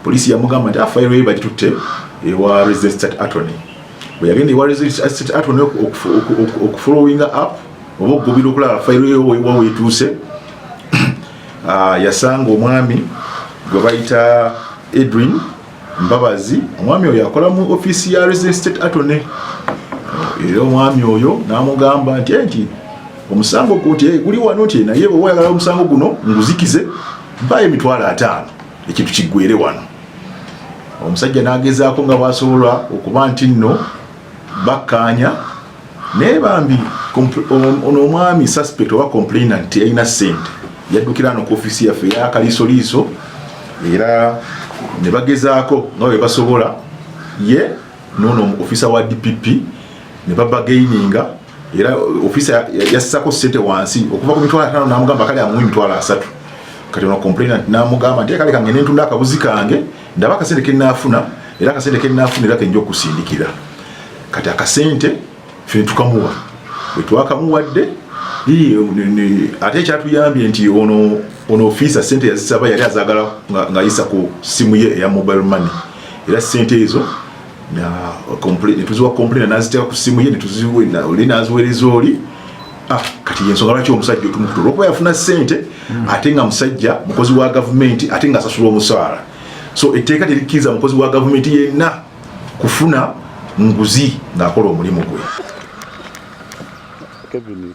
Poliisi yamugamba nti fayiro ye bagitutte ewa resident state attorney. Bwe yagenda ewa resident state attorney okufollowinga up oba okugobera okulaba fayiro ye wa weetuuse, yasanga omwami gwe bayita Edwin Mbabazi. Omwami oyo akola mu ofiisi ya resident state attorney, era omwami oyo n'amugamba nti nti omusango gwo nti guli wano, nti naye bw'oba oyagala omusango guno nguzikize, mpaayo 50,000, ekintu kiggwere wano. Omusajja n'agezaako nga bw'asobola okuba nti nno bakkaanya, naye bambi ono omwami suspect oba complainant teyalina ssente. Yaddukira ano ku ofiisi yaffe eyakaliisoliiso, era ne bagezaako nga bwe basobola, ye noono ofisa wa DPP, ne babargaininga, era ofisa yassako ssente wansi okuva ku 50,000, n'amugamba kale amuwe 30,000. Kati ono complainant n'amugamba nti, "Kale kange nentunda akabuzi kange, ndaba akasente kenaafuna, era akasente kenaafuna era kenja okusindikira." Kati akasente ffe tukamuwa. Bwe twakamuwadde, ate ekyatuyambye nti ono ofiisa sente yazisaba yali azagala ng'ayisa ku simu ye eya mobile money, era sente ezo netuziwa complainant, naziteeka ku simu ye, oli naziweereza oli. Kati yensonga lwaki omusajja otumukuta, olwokuba yafuna sente, ate nga musajja mukozi wa gavumenti, ate nga asasula omusaala. So etteeka terikkiriza mukozi wa gavumenti yenna kufuna nguzi ng'akola omulimu gwe. Kevin.